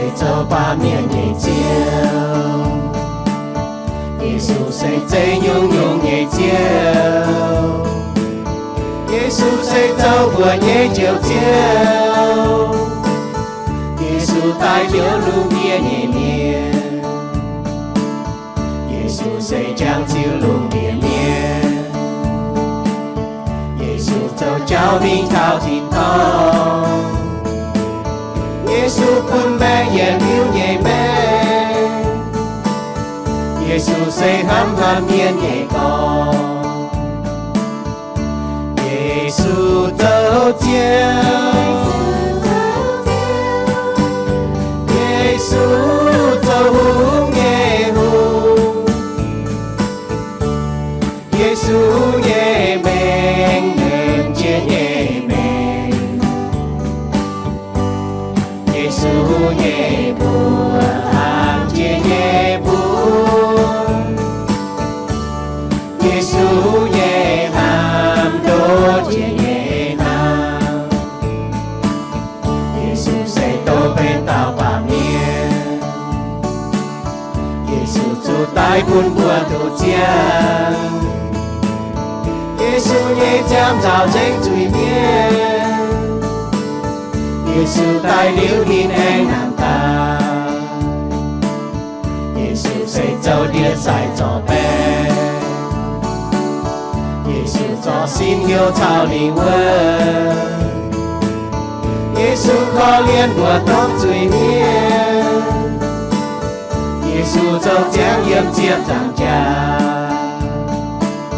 se zoux baamh mienh nyei Ziouv. Yesu se zeiv nyungc-nyungc nyei Ziouv. Yesu se zoux mbuo nyei Njoux Ziouv. Yesu daaih njoux lungh ndiev nyei mienh. Yesu se jangx ziux lungh ndiev mienh. Yesu zoux jauv mingh taux tin-dorngh. Yesu bun maengc yietc liuz nyei maengc. Yesu se hnamv haaix mienh nyei dorngx. Yesu zoux Ziouv. Yesu zoux hungh nyei hungh. Yesu nyei maengc, m'njiex nyei maengc. Yesu nyei mbuox, m'njiex nyei mbuox. Yesu nyei hnamv, m'njiex nyei hnamv. Yesu se douz benx dauh baamh mienh. Yesu zuqc daiv bun mbuo duqv ziangh. Yesu nyei ziangh nzaaux nzengc zuiz-mienh. Yesu daiv liuz ninh aengx nangh daaih. Yesu se zoux ndie-sai zorc baeqc. Yesu zorc sin hnyouv caux lingc wuov. Yesu korv-lienh mbuo domh zuiz-mienh. Yesu zoux ziangx yiem ziepc nzaangc jaax.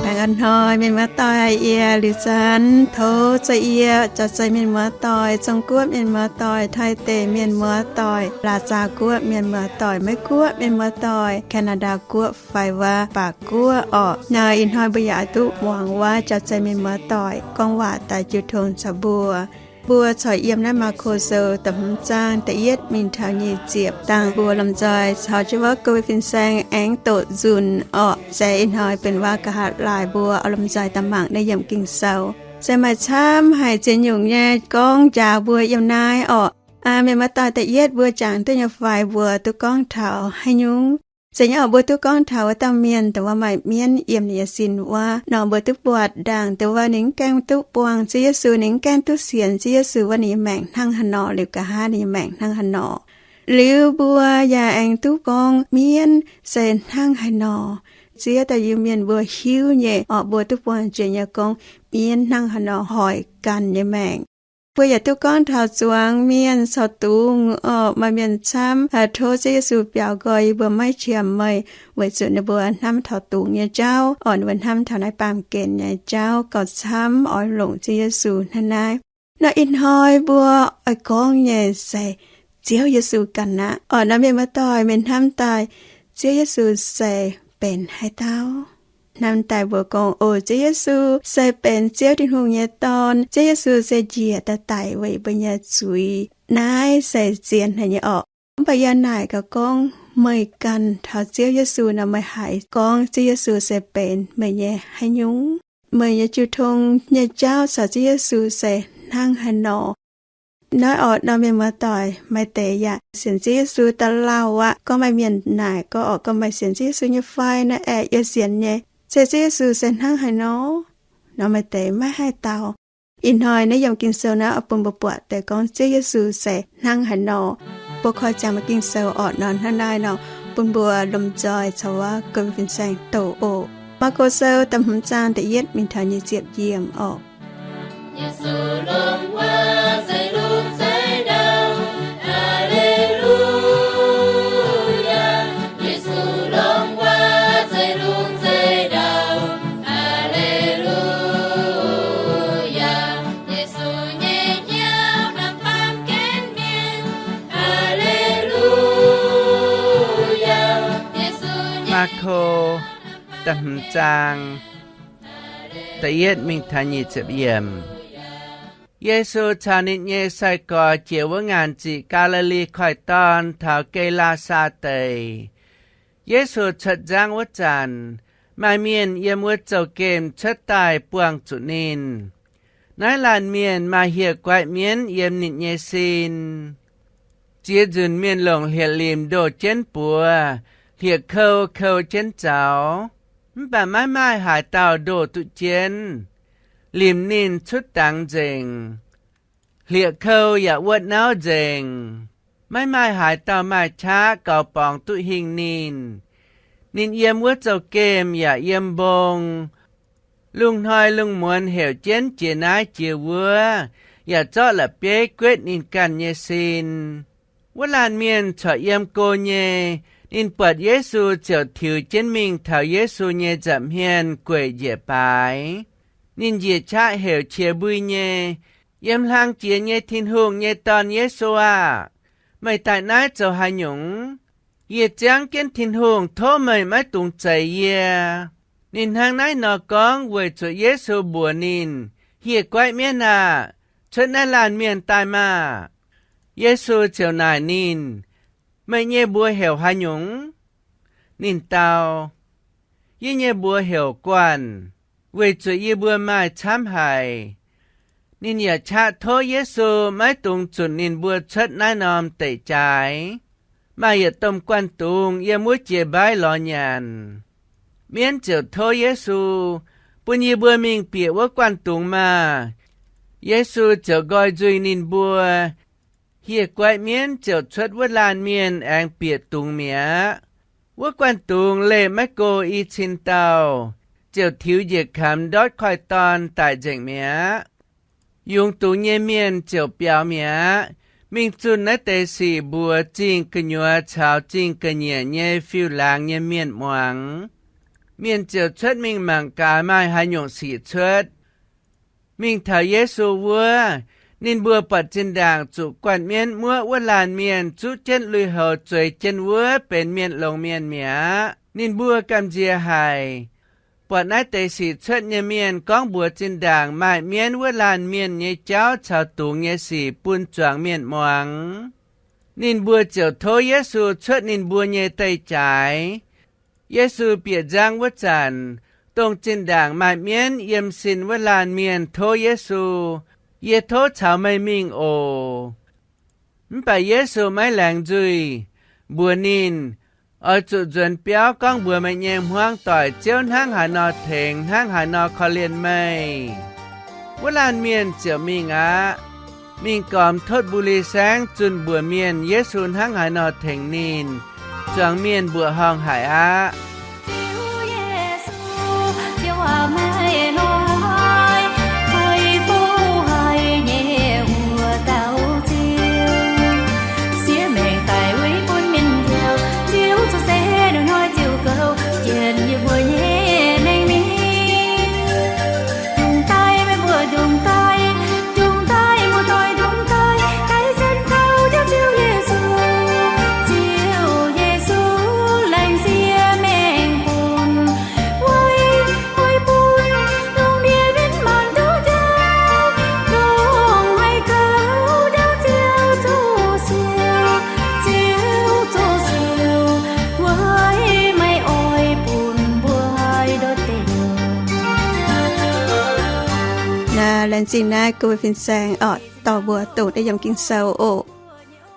Baengh orn hnoi mienh muoz-doic, yie Liuz Zanx tov za'eix yie caux zeiz mienh muoz-doic, Zong-Guoqv mienh muoz-doic, Taiv deic mienh muoz-doic, Laac Zaax Guoqv mienh muoz-doic, Meiv Guoqv mienh muoz-doic, Canada Guoqv fai waac Baac Guoqv orqc. Naaiv ih hnoi mbuo yaac duqv muangx waac caux zeiz mienh muoz-doic gorngv waac daaih jiu tong caux mbuo. Mbuo corc yiem naaiv Maako Sou da'hmz zaang da'yietv mingh taux nyic ziepc dangh mbuo lomh nzoih caux jienv wuov go fin-saeng aengx doqc nzunc orqc. Se ih hnoi benx waac nqa'haav laaix mbuo oix lomh nzoih daaih mangc naaiv yiemc Ging-Sou. Se maaih camv haic ziex nyungc nyei gorngv njaaux mbuo yiem naaiv orqc. Mienh muoz-doic, da'yietv mbuo jangx duqv nyei fai mbuo duqv gorngv taux haaix nyungc? Zeiz nyei orqc, mbuo duqv gorngv taux wuov dauh mienh dongh wuov maaih mienv yiem ninh nyei sin wuov nor, mbuo duqv buatc ndaangc dongh wuov ninh mv gaengh duqv buangh Ziouv Yesu, ninh mv gaengh duqv sienx Ziouv Yesu wuov ninh nyei maengc hnangv haaix nor, liuz nqa'haav ninh nyei maengc hnangv haaix nor. Liuz mbuo yaac aengx duqv gorngv mienv se hnangv haaix nor. Ziex dauh Iu-Mienh mbuo hiuv nyei orqc, mbuo duqv buangh jiex nyei gorngv mienv hnangv haaix nor hoic ganh nyei maengc. Mbuo yaac duqv gorngv taux zuangx mienh caux dungz orqc. Maaih mienh camv tov Ziouv Yesu biaux nqoi yie mbuo maiv qiemx meih, weic zuqc ninh mbuo hnamv taux dungz nyei jauv orqc, ninh mbuo hnamv taux naaiv baamh gen nyei jauv gauh camv oix longc Ziouv Yesu hnangv naaiv. Nor ih hnoi mbuo oix gorngv nyei se Ziouv Yesu ganh aqv orqc. Nor mienh muoz-doic, meih hnamv daaih Ziouv Yesu se benx haaix dauh? Hnamv daaih mbuo gorngv, o, Ziouv Yesu se benx Ziouv Tin-Hungh nyei Dorn. Ziouv Yesu se njiec daaih daic weic mbuo nyei zuiz. Naaiv se zien haic nyei orqc. Mv baac yie naaic gaax gorngv, meih ganh taux Ziouv Yesu nor, meih haiz gorngv Ziouv Yesu se benx meih nyei haaix nyungc? Meih nyei jiu tong nyei jauv caux Ziouv Yesu se hnangv haaix nor? Naaiv orqc, nor mienh muoz-doic, maaih deix yaac sienx Ziouv Yesu daaih lauh aqv. Gorngv maaih mienh naaic gorngv orqc, gorngv meih sienx Ziouv Yesu nyei fai? Naaiv aeqv, yie sienx nyei. Se Ziouv Yesu se hnangv haaix nor? Nor maaih deix maiv haih dau. Ih hnoi naaiv yiem Ging-Sou naaiv oix bun mbuo buatc deix gorngv Ziouv Yesu se hnangv haaix nor. Mbuo koi ziangx maaih Ging-Sou orqc, nor hnangv naaiv nor bun mbuo lomh nzoih caux wuov gong fin-saeng doqc oc. Maako Sou da'hmz zaang da'yietv mingh taux nyic ziepc yiemc orqc. Yesu longc waac zeiv lungh zeiv ndau. Aa^le^lu^yaa. Yesu longc waac zeiv lungh zeiv ndau. Aa^le^lu^yaa. Yesu nyei hnyouv hnamv baamh gen mienh. Aa^le^lu^yaa. Yesu nyei Maako da'hmz zaang da'yietv mingh taux nyic ziepc yiemc. Yesu caux ninh nyei sai-gorx jiex wuov ngaanc ziqc Gaa^li^li Koiv-Dorn taux Ge^laa^saa Deic. Yesu cuotv nzangv wuov zanc, maaih mienh yiem wuov zouv-gemh cuotv daaih buangh zuqc ninh. Naaiv laanh mienh maaih hieh guaiv mienv yiem ninh nyei sin. Ziex nzunc mienh longc hlieqv-limc ndoh jienv buoz, hlieqv-kou kou jienv zaux, mv baac maiv maaih haaix dauh ndoh duqv jienv. Limc ninh cuotv dangx nzengc, hlieqv-kou yaac wuotv nauv nzengc. Maiv maaih haaix dauh maaih qaqv gaux borngz duqv hingh ninh. Ninh yiem wuov zouv-gemh yaac yiem mbong. Lungh hnoi lungh muonz heuc jienv jiex naaiv jiex wuov, yaac zorqv la'bieiv guetv ninh ganh nyei sin. Wuov laanh mienh corc yiem go nyei. Ninh buatc Yesu ziouc tiux jienv mingh taux Yesu nyei nza'hmien gueic njiec baaix. Ninh njiec qaqv heuc qiex mbui nyei, Yiem hlang jiex nyei Tin-Hungh nyei Dorn, Yesu aah! Meih daaih naaiv zoux haaix nyungc? Yie ziangv jienv Tin-Hungh tov meih maiv dungx zeix yie. Ninh hnangv naaiv nor gorngv weic zuqc Yesu mbuox ninh, Hieh guaiv mienv aah! Cuotv naaiv laanh mienh daaih maah! Yesu ziouc naaic ninh, Meih nyei mbuox heuc haaix nyungc? Ninh dau, Yie nyei mbuox heuc Guanh, weic zuqc yie mbuo maaih camv haic. Ninh yaac qaqv tov Yesu maiv dungx zunc ninh mbuo cuotv naaiv norm deic-jaaix. Maaih yietc domh guanh dungz yiem wuov jiex mbaiv lorz nyanc. Mienv ziouc tov Yesu, Bun yie mbuo mingh bieqc wuov guanh dungz maah! Yesu ziouc nqoi nzuih ninh mbuo. Hieh guaiv mienv ziouc cuotv wuov laanh mienh aengx bieqc dungz mi'aqv. Wuov guanh dungz leih maiv go i cin dauh, ziouc tiux njiec kamx ndortv koiv-dorn daic nzengc mi'aqv. Yungz dungz nyei mienh ziouc biaux mi'aqv, mingh zunh naaiv deix sic mbuox zingh gu'nyuoz caux zingh ga'nyiec nyei fiuv-laangz nyei mienh muangx. Mienh ziouc cuotv mingh mangc gaax maaih haaix nyungc sic cuotv. Mingh taux Yesu wuov, ninh mbuo buatc zinh ndaangc zuqc guanh mienv muoqv wuov laanh mienh zuqv jienv lui-houx zueiz jienv wuov benx mienh longx mienh mi'aqv. Ninh mbuo gamh nziex haic. Buatc naaiv deix sic cuotv nyei mienh gorngv mbuox zinh ndaangc maaih mienv wuov laanh mienh nyei jauv caux dungz nyei sic bun zuangx mienh muangx. Ninh mbuo ziouc tov Yesu cuotv ninh mbuo nyei deic-jaaix. Yesu bieqc nzangv wuov zanc, dongh zinh ndaangc maaih mienv yiem sin wuov laanh mienh tov Yesu, Yie tov caux meih mingh oc. Mv baac Yesu maiv laengz nzuih, mbuox ninh, Oix zuqc nzuonx biauv gorngv mbuox meih nyei hmuangv doic Ziouv hnangv haaix nor tengx, hnangv haaix nor korv-lienh meih. Wuov laanh mienh ziouc mingh aqv. Mingh gormx Totv Mbu^li Saengv zunh mbuox mienh Yesu hnangv haaix nor tengx ninh, zuangx mienh mbuoqc horngh haic aqv. Naaiv laengz zingh naaiv gu fin-saeng orqc, dorh mbuo dongh naaiv yiem Ging-Sou oc.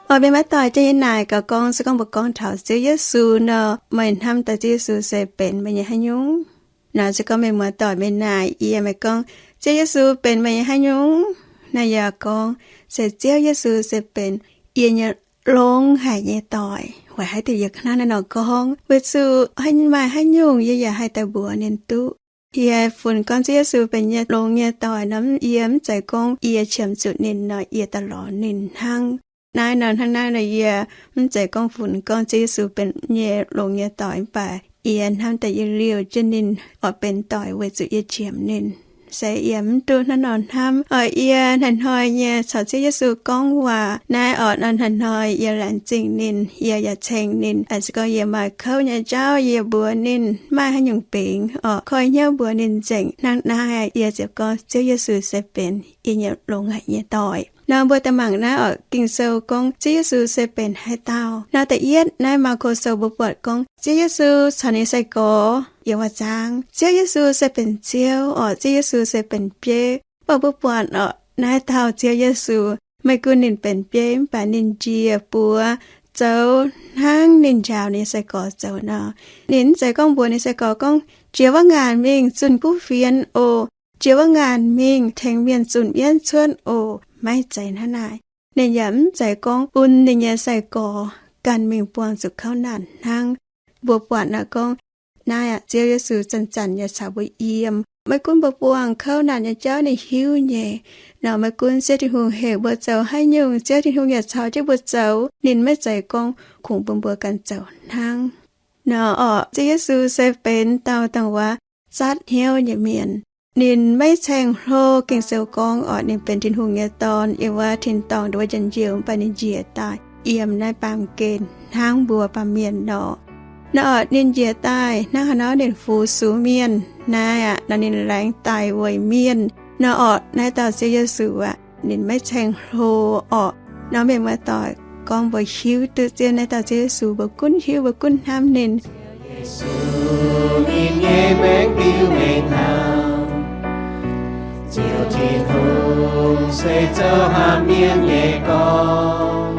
Oix mienh maiv doic jienv yie naaic gaax gorngv, se gorngv mbuo gorngv taux Ziouv Yesu nor, meih hnamv daaih Ziouv Yesu se benx meih nyei haaix nyungc? Nor se gorngv meih muoz-doic meih naaic yie, meih gorngv, Ziouv Yesu benx meih nyei haaix nyungc? Naaiv yaac gorngv, se Ziouv Yesu se benx yie nyei longx haic nyei doic. Weic haaix diuc yie hnangv naaiv nor gorngv? Weic zuqc maaih haaix nyungc yie yaac haih daaih mbuox ninh duqv. Yie funx gorngv Ziouv Yesu benx yie longx nyei doic nor, yie mv zeiz gorngv yie qiemx zuqc ninh nor yie daaih lorz ninh hnangv. Naaiv nor hnangv naaiv nor yie mv zeiz gorngv funx gorngv Ziouv Yesu benx yie longx nyei doic, mv baac yie hnamv daaih yie liouh jienv ninh oix benx doic weic zuqc yie qiemx ninh. Se yie mv duqv hnangv nor hnamv. Oix yie hnoi-hnoi nyei caux Ziouv Yesu gorngv waac. Naaiv orqc nor hnoi-hnoi yie laengz zingh ninh, yie yaac ceng ninh. Se gorngv yie maaih kouv nyei jauv yie mbuox ninh, maaih haaix nyungc bingx orqc, koi hnyouv mbuox ninh nzengc. Hnangv naaiv yie ziouc gorngv Ziouv Yesu se benx yie nyei longx haic nyei doic. Nor mbuo daaih mangc naaiv orqc, Ging-Sou gorngv Ziouv Yesu se benx haaix dauh. Nor da'yietv naaiv Maako Sou mbuo buatc gorngv Ziouv Yesu caux ninh sai-gorx yiem wuov zaang. Ziouv Yesu se benx Ziouv orqc, Ziouv Yesu se benx bieiv. Mv baac mbuo buatc orqc, naaiv dauh Ziouv Yesu Maiv gunv ninh benx bieiv, mv baac ninh njiec buoz zoux hnangv ninh njaaux ninh nyei sai-gorx zoux nor. Ninh mv zeiz gorngv mbuox ninh sai-gorx gorngv, Jiex wuov ngaanc mingh zunh kuv fienx oc. Jiex wuov ngaanc mingh tengx mienh zunh mienv cuotv oc. Maiv zeiz hnangv naaic. Ninh yaac mv zeiz gorngv bun ninh nyei sai-gorx ganh mingh buangh zuqc kouv naanc hnangv. Mbuo buatc naaic gorngv, naaiv aqv, Ziouv Yesu zanc-zanc yaac caux mbuo yiem. Maiv gunv mbuo buangh kouv naanc nyei jauv ninh hiuv nyei. Nor maiv gunv Ziouv Tin-Hungh heuc mbuo zoux haaix nyungc, Ziouv Tin-Hungh yaac caux jienv mbuo zoux. Ninh maiv zeiz gorngv kungx bun mbuo ganh zoux hnangv. Nor orqc, Ziouv Yesu se benx dauh dongh wuov zatv hnyouv nyei mienh. Ninh maiv caeng hlo. Ging-Sou gorngv orqc, ninh benx Tin-Hungh nyei Dorn, yiem wuov tin-dorngh nduov njien-youh, mv baac ninh njiec daaih yiem naaiv baamh gen hnangv mbuo baamh mienh nor. Nor orqc, ninh njiec daaih hnangv haaix nor ninh fu'jueiv mienh naaiv aqv, nor ninh laengz daic weic mienh. Nor orqc, naaiv dauh Ziouv Yesu aqv, ninh maiv caeng hlo orqc. Nor mienh muoz-doic, gorngv mbuo hiuv duqv zien naaiv dauh Ziouv Yesu, mbuo gunv hiuv, mbuo gunv hnamv ninh. Yesu ninh nyei maengc biux mengh hnamv, Ziouv Tin-Hungh se zoux hnamv mienh nyei gorx,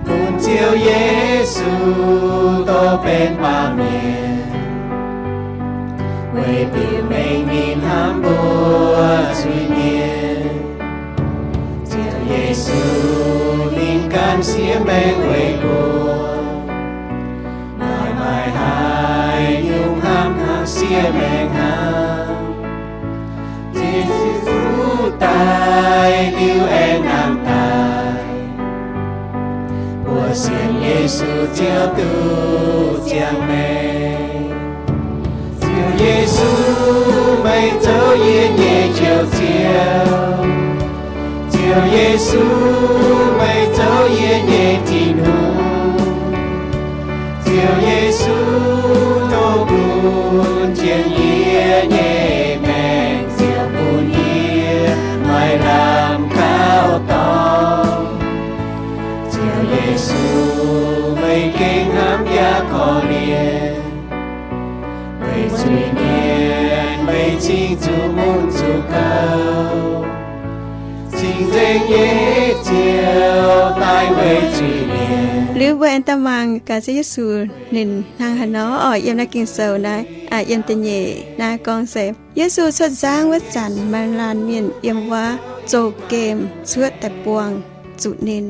bun Ziouv Yesu dorh benx baamh mienh, weic biux mengh ninh hnamv mbuo zuiz-mienh. Ziouv Yesu ninh gan siev maengc weic mbuo, maaih maaih haaix nyungc hnamv hnangv siev maengc hnangv. Yesu daaih liuz aengx hnamv daaih, mbuo sienx Yesu Ziouv duqv ziangh maengc. Ziouv Yesu, meih zoux yie nyei Njoux Ziouv. Ziouv Yesu, meih zoux yie nyei Tin-Hungh. Ziouv Yesu, tov gunv jienv yie nyei maengc, Ziouv, bun yie maaih lamh gauh dorngx. Ziouv Yesu, meih gengh hnamv yaac korv-lienh, weic zuiz-mienh meih cingx zuqc mun zuqc gouv, cingx nzengc nyei Ziouv daaih weic zuiz-mienh. Liuz mbuo aengx daaih mangc gaax Ziouv Yesu ninh hnangv haaix nor orqc, yiem naaiv Ging-Sou naaiv, yiem da'nyeic naaiv gorngv se Yesu cuotv nzangv wuov zanc maaih laanh mienh yiem wuov zoux gemh cuotv daaih buangh zuqc ninh.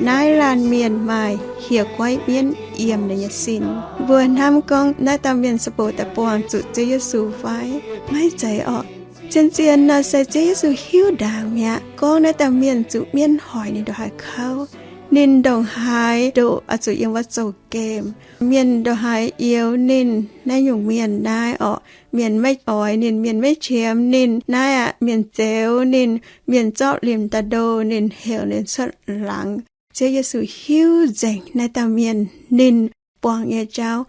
Naaiv laanh mienh maaih hieh guaiv mienv yiem ninh nyei sin. Mbuo hnamv gorngv naaiv dauh mienh se bouc daaih buangh zuqc Ziouv Yesu fai? Maiv zeiz orqc. Zien-zien nor se Ziouv Yesu hiuv ndaangc mi'aqv gorngv naaiv dauh mienh zuqc mienv hoic ninh ndongc haaix kouv, ninh ndongc haaix ndoqc oix zuqc yiem wuov zoux gemh. Mienh ndongc haaix youx ninh naaiv nyungc mienh naaiv orqc, mienh maiv oix ninh, mienh maiv qiemx ninh naaiv aqv, mienh zeux ninh, mienh zorqv limc daaih ndo ninh, heuc ninh cuotv laangz. Ziouv Yesu hiuv nzengc naaiv dauh mienh ninh buangh nyei jauv.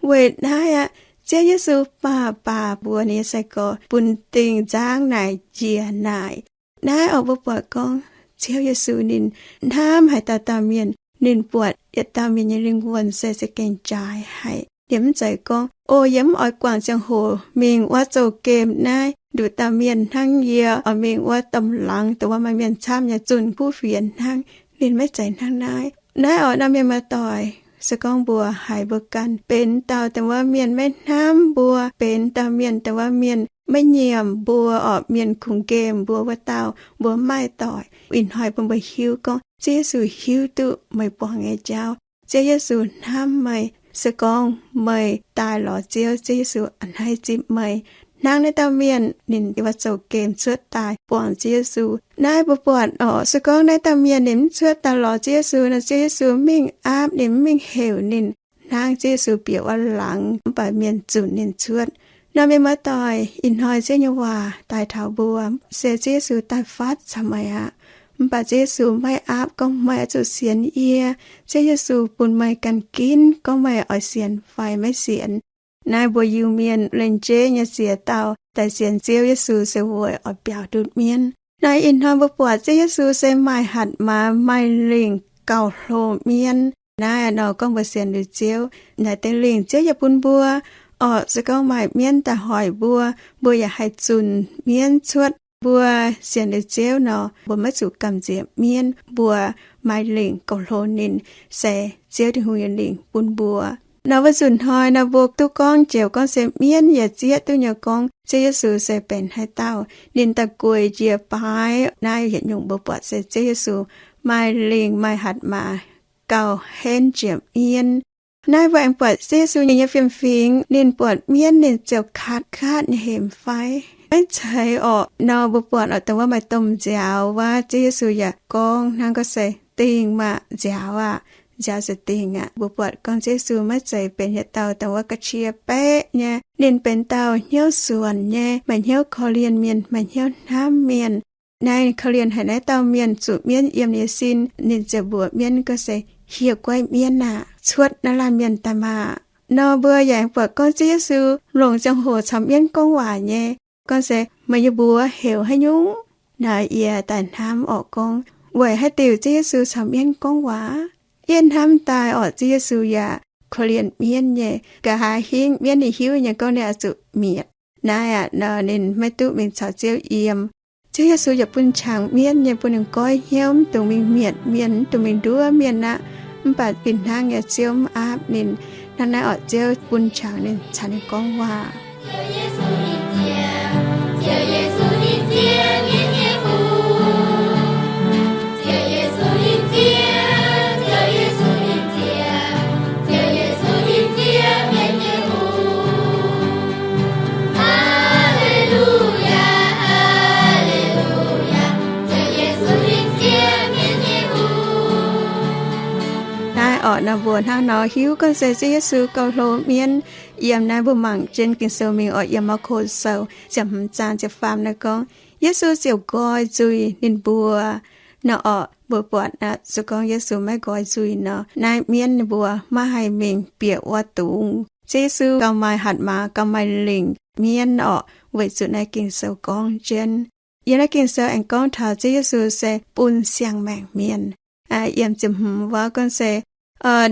Weic naaiv aqv, Ziouv Yesu baac baac mbuox ninh nyei sai-gorx bun dingh nzangv naaic njiec naaic. Naaiv orqc, mbuo buatc gorngv Ziouv Yesu ninh hnamv haaix dauh dauh mienh, ninh buatc yietc dauh mienh nyei lingh wuonh se za'gengh jaaix haic. Ninh mv zeiz gorngv, O, yie mv oix guangc ziangh hoc mingh wuov zoux gemh naaiv nduqc dauh mienh hnangv yie oix mingh wuov domh laangz dongh wuov maaih mienh camv nyei zunh kuv fienx hnangv. Ninh maiv zeiz hnangv naaiv. Naaiv orqc, norm mienh muoz-doic, se gorngv mbuo haiz mbuo ganh benx dauh dongh wuov mienh maiv hnamv mbuo, benx dauh mienh dongh wuov mienh maiv nyiemc mbuo orqc, mienh kungx nqemh mbuo wuov dauh, mbuo mv maaih doic. Ih hnoi bun mbuo hiuv gorngv Ziouv Yesu hiuv duqv meih buangh nyei jauv. Ziouv Yesu hnamv meih. Se gorngv meih daaih lorz Ziouv, Ziouv Yesu a'hneiv zipv meih. Hnangv naaiv dauh mienh ninh yiem wuov zoux gemh cuotv daaih buangh Ziouv Yesu. Naaiv mbuo buatc orqc, se gorngv naaiv dauh mienh ninh mv cuotv daaih lorz Ziouv Yesu nor, Ziouv Yesu mv mingh aapv ninh, mv mingh heuc ninh hnangv Ziouv Yesu bieqc wuov laangz mv baac mienh zunc ninh cuotv. Norm mienh muoz-doic, ih hnoi Ziouv nyei waac daaih taux mbuo, se Ziouv Yesu daaih fatv caux meih aqv. Mv baac Ziouv Yesu maiv aapv gorngv meih oix zuqc sienx yie. Ziouv Yesu bun meih ganh ginv gorngv meih oix sienx fai maiv sienx. Naaiv mbuo Iu-Mienh lengc jeiv nyei ziex dauh daaih sienx Ziouv Yesu se weic oix biaux ndutv mienv. Naaiv ih hnoi mbuo buatc Ziouv Yesu se maaih hatc maaz maaih lingc gauh hlo mienv. Naaiv nor gorngv mbuo sienx liuz Ziouv, naaiv deix lingc Ziouv yaac bun mbuo. Orqc, se gorngv maaih mienv daaih hoic mbuo, mbuo yaac haih zunc mienv cuotv. Mbuo sienx liuz Ziouv nor, mbuo maiv zuqc gamh nziex mienv. Mbuo maaih lingc gauh hlo ninh, se Ziouv Tin-Hungh nyei lingc bun mbuo. Nor wuov nzunc hnoi nor, mbuo duqv gorngv joux gorngv se mienv yaac zieqv duqv nyei gorngv Ziouv Yesu se benx haaix dauh. Ninh daaih gueic njiec baaix naaiv yietc nyungc mbuo buatc se Ziouv Yesu maaih lingc maaih hatc maaz gauh henv jiex mienv. Naaiv mbuo aengx buatc Ziouv Yesu nyei fiem-fingx, ninh buatc mienv ninh ziouc katv katv nyei hemx fai? Maiv zeiz orqc. Nor mbuo buatc oix dongh wuov maaih domh nziaaux wuov, Ziouv Yesu yaac gorngv hnangv gorngv se, Dingh maah, nziaaux aah! Nziaaux se dingh aqv. Mbuo buatc gorngv Ziouv Yesu maiv zeiz benx yietc dauh dongh wuov ga'qiex baeqv nyei. Ninh benx dauh hnyouv suonc nyei, maaih hnyouv korv-lienh mienh, maaih hnyouv hnamv mienh. Naaiv korv-lienh haic naaiv dauh mienh zuqc mienv yiem ninh nyei sin, ninh ziouc mbuox mienv gorngv se, Hieh guaiv mienv aah! Cuotv naaiv laanh mienh daaih maah! Nor mbuo yaac aengx buatc gorngv Ziouv Yesu longc ziangh hoc caux mienv gorngv waac nyei. Gorngv se, Meih nyei mbuox heuc haaix nyungc? Naaiv yie daaih hnamv orqc gorngv, weic haaix diuc Ziouv Yesu caux mienv gorngv waac? Yie hnamv daaih orqc, Ziouv Yesu yaac korv-lienh mienv nyei. Nqa'haav hingv mienv ninh hiuv nyei gorngv ninh oix zuqc mietc. Naaiv aqv nor, ninh maiv duqv mingh caux Ziouv yiem. Ziouv Yesu yaac bun qangx mienv nyei, bun ninh goiv hnyouv, mv dungx mingh mietc mienh, mv dungx mingh nduov mienh aqv. Mv baac fih hnangv nyei Ziouv mv aapv ninh. Hnangv naaiv orqc, Ziouv bun qangx ninh caux ninh gorngv waac. Naaiv orqc, nor mbuo hnangv nor hiuv gorngv se Ziouv Yesu gauh hlo mienv. Yiem naaiv mbuo mangc jienv Ging-Sou mingh orqc, yiem Maako Sou ziepc hmz zaang ziepc faam naaiv gorngv, Yesu ziouc nqoi nzuih ninh mbuo. Nor orqc, mbuo buatc aqv, se gorngv Yesu maiv nqoi nzuih nor, naaiv mienv ninh mbuo maiv haih mingh bieqc wuov dungz. Ziouv Yesu gauh maaih hatc maaz, gauh maaih lingc mienv orqc, weic zuqc naaiv Ging-Sou gorngv jienv. Yiem naaiv Ging-Sou aengx gorngv taux Ziouv Yesu se bun siang-maengc mienh. Yiem ziepc hmz wuov gorngv se,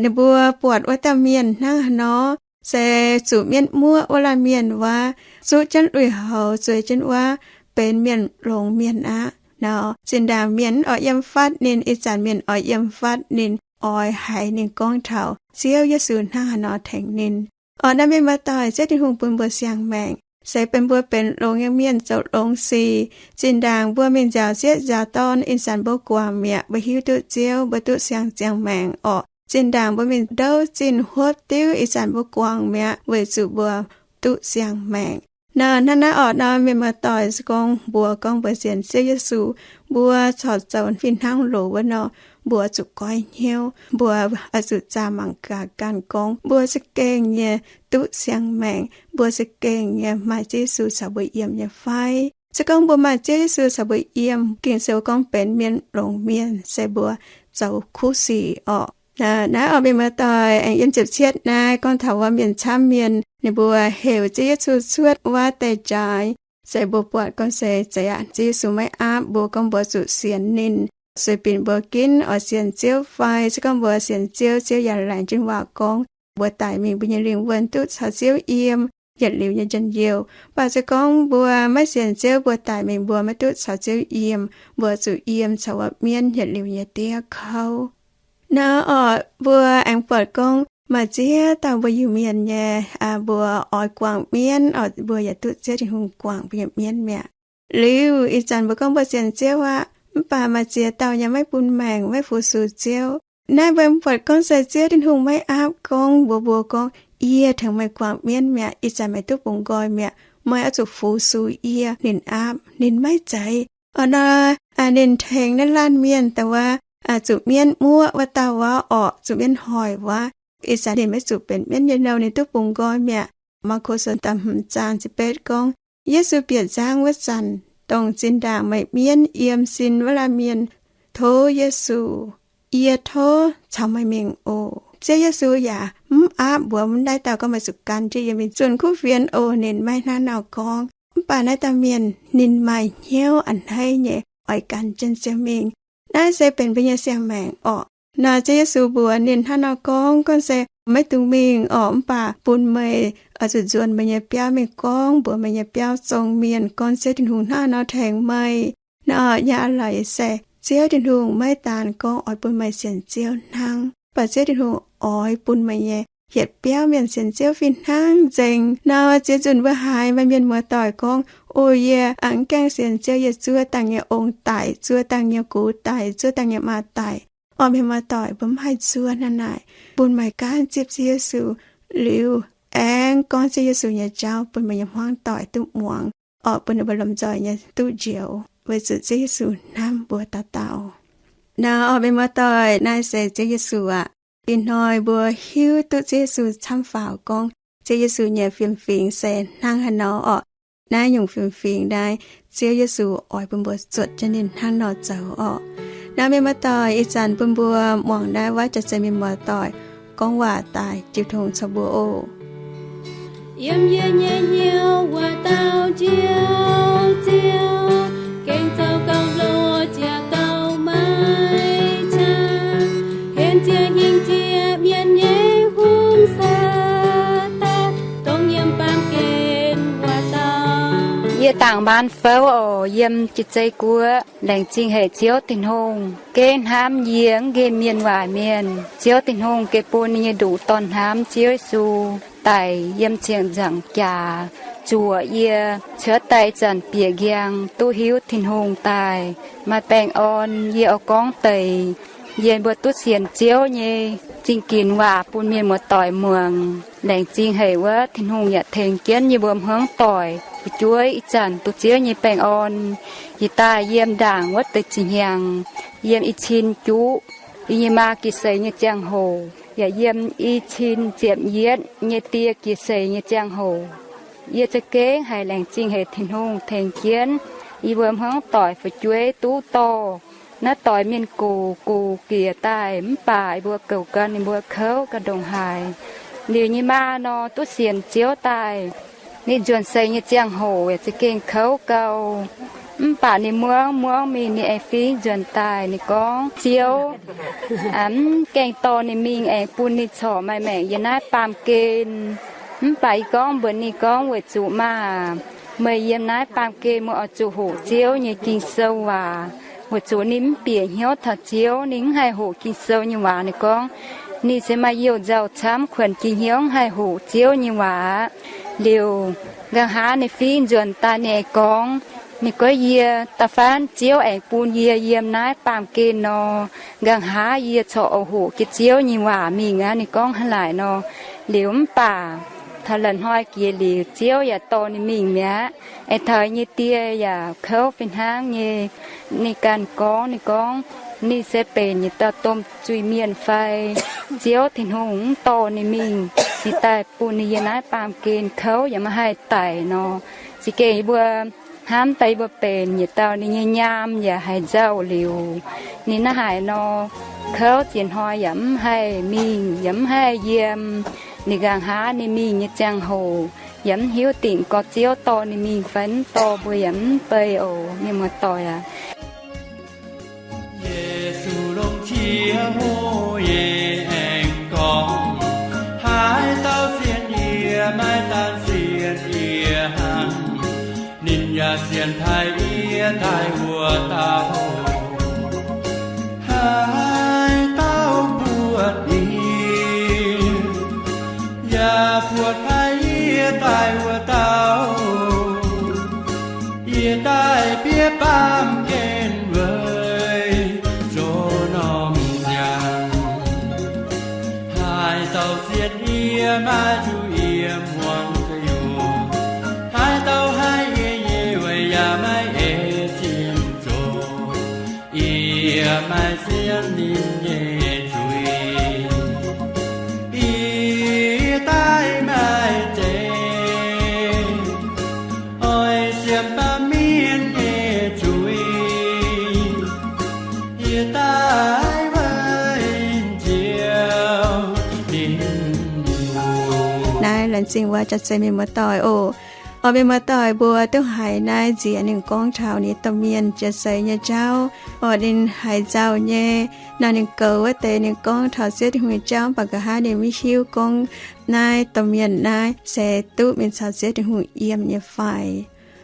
ninh mbuo buatc wuov dauh mienh hnangv haaix nor, se zuqc mienv muoqv wuov laanh mienh wuov, zuqv jienv lui-houx zueiz jienv wuov, benx mienh longx mienh aqv. Nor zinh ndaangc mienh oix yiem fatv ninh, ih zanc mienh oix yiem fatv ninh, oix haiz ninh gorngv taux Ziouv Yesu hnangv haaix nor tengx ninh. Orqc, naaiv mienh muoz-doic, Ziouv Tin-Hungh bun mbuo siang-maengc, se benx mbuo benx longx nyei mienh zoux longx sic. Zinh ndaangc mbuo mingh nziaaux sieqv nziaaux dorn, ih zanc mbuo guangc mi'aqv, mbuo hiuv duqv Ziouv, mbuo duqv siang-ziangh maengc orqc. Zinh ndaangc mbuo mingh ndouv zinh huopv diuv, ih zanc mbuo guangc mi'aqv, weic zuqc mbuo duqv siang-maengc. Nor hnangv naaiv orqc nor, mienh muoz-doic, se gorngv mbuo gorngv mbuo sienx Ziouv Yesu, mbuo corc zoux fih hnangv loz wuov nor, mbuo zuqc goiv hnyouv, mbuo oix zuqc zaah mangc gaax ganh gorngv mbuo za'gengh nyei duqv siang-maengc, mbuo za'gengh nyei maaih Ziouv Yesu caux mbuo yiem nyei fai. Se gorngv mbuo maaih Ziouv Yesu caux mbuo yiem, Ging-Sou gorngv benx mienh longx mienh, se mbuo zoux kuv sic orqc. Naaiv orqc, mienh muoz-doic, aengx yiem ziepc cietv naaiv gorngv taux wuov mienh camv mienh, ninh mbuo heuc Ziouv Yesu cuotv wuov deic-jaaix. Se mbuo buatc gorngv se zeiz aqv, Ziouv Yesu maiv aapv mbuo gorngv mbuo zuqc sienx ninh. Sueih binc mbuo ginv oix sienx Ziouv fai? Se gorngv mbuo sienx Ziouv, Ziouv yaac laengz jienv waac gorngv mbuo daic mingh mbuo nyei lingh wuonh duqv caux Ziouv yiem yietc liuz nyei njien-youh. Mv baac se gorngv mbuo maiv sienx Ziouv, mbuo daic mingh mbuo maiv duqv caux Ziouv yiem, mbuo zuqc yiem caux wuov mienv yietc liuz nyei diev kouv. Nor orqc, mbuo aengx buatc gorngv maaih ziex dauh mbuo Iu-Mienh nyei, mbuo oix guangc mienv orqc, mbuo yaac duqv Ziouv Tin-Hungh guangc mbuo nyei mienv mi'aqv. Liuz ih zanc mbuo gorngv mbuo sienx Ziouv aqv, mv baac maaih ziex dauh nyei maiv bun maengc, maiv fu-sux Ziouv. Naaiv mbuo buatc gorngv se Ziouv Tin-Hungh maiv aapv gorngv mbuox mbuo gorngv, yie tengx meih guangc mienv mi'aqv, ih zanc meih duqv bungx nqoi mi'aqv, meih oix zuqc fu-sux yie. Ninh aapv, ninh maiv zeiz. Orqc nor, ninh tengx naaiv laanh mienh dongh wuov zuqc mienv muoqv wuov dauh wuov orqc, zuqc mienv hoic wuov. Ih zanc ninh maiv zuqc benx mienv nyei nouh, ninh duqv bungx nqoi mi'aqv. Maako Sou da'hmz zaang ziepc betv gorngv, Yesu bieqc nzangv wuov zanc, dongh zinh ndaangc meih mienv yiem sin wuov laanh mienh tov Yesu, yie tov caux meih mingh oc. Ziouv Yesu yaac mv aapv mbuox mv naaiv dauh gorngv meih zuqc gan jienv yiem mingh zunh kuv fienx oc. Ninh maiv hnangv nor gorngv. Mv baac naaiv dauh mienh ninh maaih hnyouv a'hneiv nyei oix gan jienv Ziouv mingh. Naaiv se benx mbuo nyei siang-maengc orqc. Nor Ziouv Yesu mbuox ninh hnangv nor gorngv, gorngv se, maiv dungx mingh orqc, mv baac bun meih oix zuqc nzuonx meih nyei biauv mingh gorngv mbuox meih nyei biauv zong mienh gorngv Ziouv Tin-Hungh hnangv nor tengx meih. Nor yaac laaix se Ziouv Tin-Hungh maiv daan gorngv oix bun meih sienx Ziouv hnangv, mv baac Ziouv Tin-Hungh oix bun meih nyei yietc biauv mienh sienx Ziouv fih hnangv nzengc. Nor ziex nzunc mbuo haiz maaih mienh muoz-doic gorngv, O, yie mv gaengh sienx Ziouv, yie zuov dangh nyei ong daic, zuov dangh nyei gux daic, zuov dangh nyei maa daic. Orqc, mienh muoz-doic, mbuo mv haih zuov hnangv naaic. Bun meih gaanv zipv Ziouv Yesu liuz, aengx gorngv Ziouv Yesu nyei jauv bun meih nyei hmuangv doic duqv muangx, orqc, bun ninh mbuo lomh nzoih nyei duqv njoux, weic zuqc Ziouv Yesu hnamv mbuo dauh dauh. Nor, orqc, mienh muoz-doic, naaiv se Ziouv Yesu aac. Ih hnoi mbuo hiuv duqv Ziouv Yesu camv faaux gorngv Ziouv Yesu nyei fiem-fingx se hnangv haaix nor orqc. Naaiv nyungc fiem-fingx naaiv, Ziouv Yesu oix bun mbuo zuotc jienv ninh hnangv nor zoux orqc. Nor, mienh muoz-doic, ih zanc bun mbuo muangx naaiv Waac Jaax-Zei Mienh Muoz-Doic gorngv waac daaih jiu tong caux mbuo oc. Yiem yie nyei hnyouv waac dauh njoux Ziouv, gengh zoux gauh hlo jiex gauh maiv qaqv, henv jiex hingh jiex mienh nyei hungh saah daaih, dongh yiem baamh gen waac dauh. Yie dangc maan fouv oc, yiem Jaax-Zei Guoqv. Laengz zingh haic Ziouv Tin-Hungh gengh hnamv yie mv nqemh mienh waaic mienh. Ziouv Tin-Hungh gengh bun ninh nyei nduqc dorn hnamv Ziouv Yesu daic yiem ziepc nzaangc jaax zuoqc yie, cuotv daaih ih zanc bieqc nqaang duqv hiuv Tin-Hungh daaih maaih baengh orn. Yie oix gorngv deix yie mbuo duqv sienx Ziouv nyei zingh ginx waac bun mienh muoz-doic muangx. Laengz zingh haic wuov Tin-Hungh yaac tengx jienv yie mbuo hmuangv doic fu'jueiv ih zanc duqv Ziouv nyei baengh orn. Yie daaih yiem ndaangc wuov deix ziepc hnyangx, yiem i cin juqv, yie nyei maa giex seix nyei ziangh hoc, yaac yiem i cin ziepc yietv nyei die giex seix nyei ziangh hoc. Yie za'gengh haiz laengz zingh haic Tin-Hungh tengx jienv yie mbuo hmuangv doic fu'jueiv duqv dorh naaiv doix mienh gox gox giex daaih, mv baac yie mbuo goux gan ninh mbuo kouv ga'ndongc haaix. Liuz nyei maa nor duqv sienx Ziouv daaih, ninh nzuonx seix nyei ziangh hoc yaac za'gengh kouv gau. Mv baac ninh muangv muangv mingh, ninh aengx fingx nzuonx daaih. Ninh gorngv, Ziouv mv gaengh dorh ninh mingh aengx bun ninh corc maaih maengc yiem naaiv baamh gen. Mv baac yie gorngv mbuox ninh gorngv, Weic zuqc maah, meih yiem naaiv baamh gen meih oix zuqc hoqc Ziouv nyei Ging-Sou waac, weic zuqc ninh mv bieqc hnyouv taux Ziouv, ninh mv haih hoqc Ging-Sou nyei waac. Ninh gorngv ninh se maaih youh nzauh camv, kuonx jiex hnyouv mv haih hoqc Ziouv nyei waac aqv. Liuz nqa'haav ninh fingx nzuonx daaih, ninh aengx gorngv, ninh gorngv, Yie da'faanh Ziouv aengx bun yie yiem naaiv baamh gen nor, nqa'haav yie corc oix hoqc jienv Ziouv nyei waac mingh aqv. Ninh gorngv hnangv naaic nor. Liuz mv baac taux la'hnoi jiex liuz, Ziouv yaac dorh ninh mingh mi'aqv. Aengx taux nyei die yaac kouv fih hnangv nyei. Ninh ganh gorngv, ninh gorngv ninh se benx yietc dauh domh zuiz-mienh fai Ziouv Tin-Hungh mv dorh ninh mingh, ninh daaih bun ninh yiem naaiv baamh gen kouv yaac maiv haih daic nor. Za'gengh yie mbuo hnamv daaih yie mbuo benx yietc dauh ninh nyei nyaam yaac haiz nzauh liuz, ninh naaiv haic nor, kouv ziex hnoi yaac mv haih mingh yaac mv haih yiem. Ninh nqa'haav ninh mingh nyei ziangh hoc yaac mv hiuv dingc gorx Ziouv dorh ninh mingh fai mv dorh, mbuo yaac mv bei oc, mienh muoz-doic aac. Yesu longc qiex hlo nyei aengx gorngv, haaix dauh sienx yie, maiv daan sienx yie hnangv, ninh yaac sienx taaih yie daaih wuov dauh. Haaix dauh buatc yie, yaac buatc taaih yie daaih wuov dauh, yie daaih bieqc baamh gen weic zoux norm nziaamv. Haaix dauh sienx yie, maiv zuqc yie muangx gu'nyuoz. Haaix dauh haih yie nyei weic yaac maiv eix zinh zoqc. Yie maiv sienx ninh nyei zuiz, yie daaih maiv zeiz oix sienx baamh mienh nyei zuiz. Yie daaih weic Ziouv Tin-Hungh. Naaiv laengz zingh waac jaax-zinh mienh muoz-doic oc. Oix mienh muoz-doic mbuo duqv haiz naaiv nziex ninh gorngv taux ninh domh mienh jiex seix nyei jauv. Oix ninh haiz nzauh nyei, nor ninh goux wuov deix ninh gorngv taux Ziouv Tin-Hungh nyei jauv, mv baac nqa'haav ninh maiv hiuv gorngv naaiv domh mienh naaiv se duqv mingh caux Ziouv Tin-Hungh yiem nyei fai.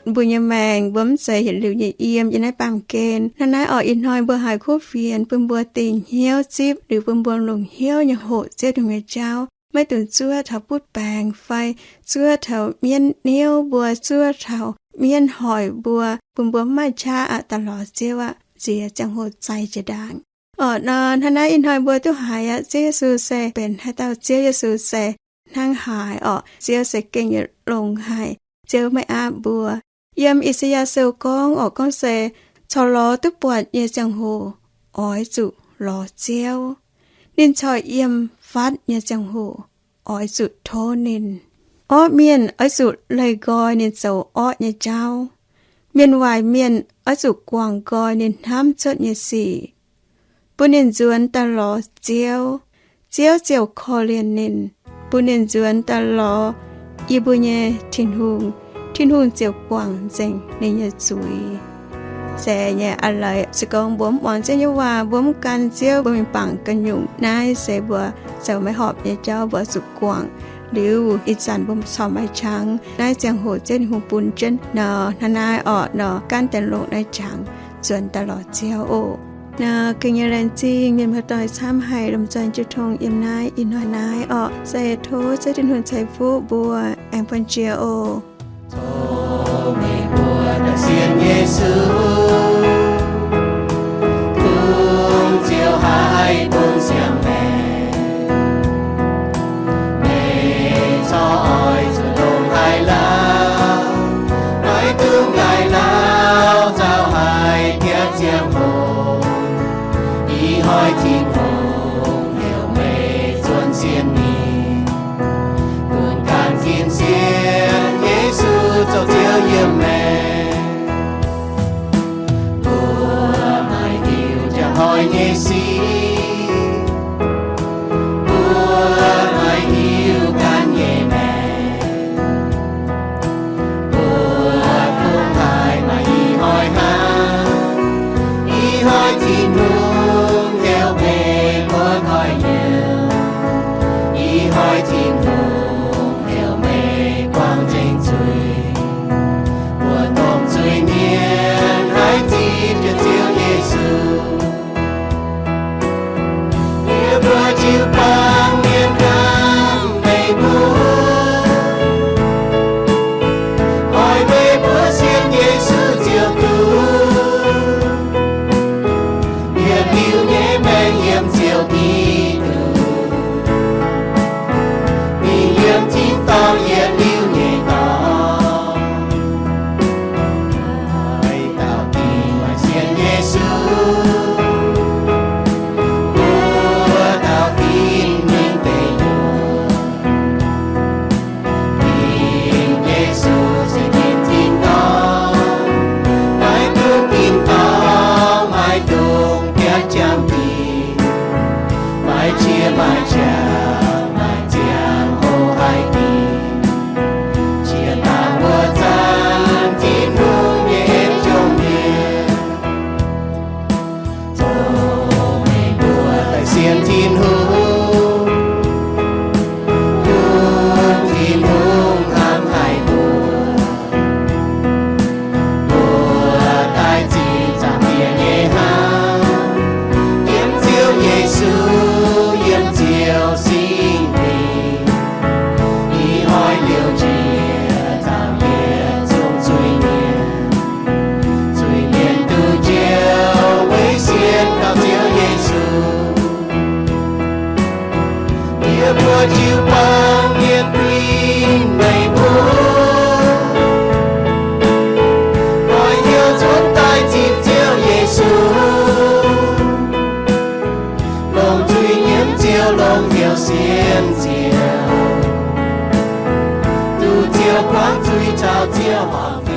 Mbuo nyei maengc mbuo mv zeiz yietc liuz nyei yiem yiem naaiv baamh gen. Hnangv naaiv orqc, ih hnoi mbuo haiz kuv fienx bun mbuo dingc hnyouv zipv liuz bun mbuo longc hnyouv nyei hoqc Ziouv Tin-Hungh nyei jauv, maiv dungx zuov taux butv baengc fai zuov taux mienv hnyouv mbuo, zuov taux mienv hoic mbuo, bun mbuo mv maaih qaqv aqv daaih lorz Ziouv aqv, nziex ziangh hoc zaih jiex ndaangc. Orqc nor, hnangv naaiv ih hnoi mbuo duqv haiz aqv, Ziouv Yesu se benx haaix dauh? Ziouv Yesu se hnangv haaix orqc? Ziouv se gengh yietc longx haic. Ziouv maiv aapv mbuo. Yiem I^saa^yaa Sou gorngv orqc, gorngv se corc lorz duqv buatc nyei ziangh hoc oix zuqc lorz Ziouv. Ninh corc yiem fatv nyei ziangh hoc oix zuqc tov ninh. Orqv mienh oix zuqc leih nqoi ninh zoux orqv nyei jauv. Mienh waaic mienh oix zuqc guangc nqoi ninh hnamv cuotv nyei sic, bun ninh nzuonx daaih lorz Ziouv. Ziouv ziouc korv-lienh ninh, bun ninh nzuonx daaih lorz yie mbuo nyei Tin-Hungh. Tin-Hungh ziouc guangc nzengc ninh nyei zuiz. Se nyei aqv leiz, se gorngv mbuo mv muangx Ziouv nyei waac, mbuo mv gan Ziouv, mbuo mingh bangc ganh nyungc, naaiv se mbuo zoux maiv horpc nyei jauv, mbuo zuqc guangc. Liuz ih zanc mbuo corc maaih qangx. Naaiv ziangh hoc Ziouv Tin-Hungh bun jienv nor, hnangv naaiv orqc nor, gaanv deix longc naaiv qangx nzuonx daaih lorz Ziouv oc. Nor gengh nyei laengz zingh mienh muoz-doic camv haic lomh nzoih jiu tong yiem naaiv ih hnoi naaiv orqc. Se tov Ziouv Tin-Hungh ceix fuqv mbuo, aengx bun jiex oc. Tov meih mbuo daaih sienx Yesu, kungx ziouc haih bun siang-maengc. Meih corc oix zuqc longc haaix lauh, maiv dungx daaih lauh zauh haic diec ziangh hoc. Ih hnoi Tin-Hungh heuc meih zuonx sienx ninh, gunv ganh sin sienx Yesu zoux Ziouv yiem maengc. Mbuo maaih diuh njang hnoi nyei sic, mbuo maaih diuh ganh nyei maengc. Mbuo kungx haih maaih ih hnoi hnangv. Ih hnoi Tin-Hungh heuc meih buatc nqoi-nyuoqc. Ih hnoi Tin-Hungh heuc meih buangh nzengc zuiz. Mbuo domh zuiz-mienh haih zipv jienv Ziouv Yesu, yie mbuo jiu-baang mienh hnamv meih mbuo. Oix meih mbuo sienx Yesu ziouc duqv yietc liuz nyei maengc yiem Ziouv Giduc. Mingh yiem tin-dorngh yietc liuz nyei dorngx. Haaix dauh dingc maaih sienx Yesu, mbuo dauh dingc mingh deic-nyuoqc. Dingc Yesu se dingc tin-dorngh, maiv dungx tin-dorngh, maiv dungx biatv jangx dingc, maiv qiex maiv qangx, maaih ziangh hoc haih dingc. Jiex daaih mbuo zanc Tin-Hungh nyei en jomc mienh. Tov meih mbuo daaih sienx Tin-Hungh, bun Tin-Hungh hnamv haic mbuo. Mbuo daaih zinh zaangc diex nyei hnamv, yiem Ziouv Yesu, yiem Ziouv Singx Lingh. Ih hnoi liouc jiex taux yietc zungv zuiz-mienh, zuiz-mienh duqv njoux weic sienx kaux Ziouv Yesu. Yie mbuo jiu-baang mienh huingx meih mbuo, oix heuc nzuonx daaih zipv Ziouv Yesu, longc zuiz nyiemv Ziouv, longc hnyouv sienx Ziouv, duqv Ziouv buangv zuiz caux Ziouv horpc.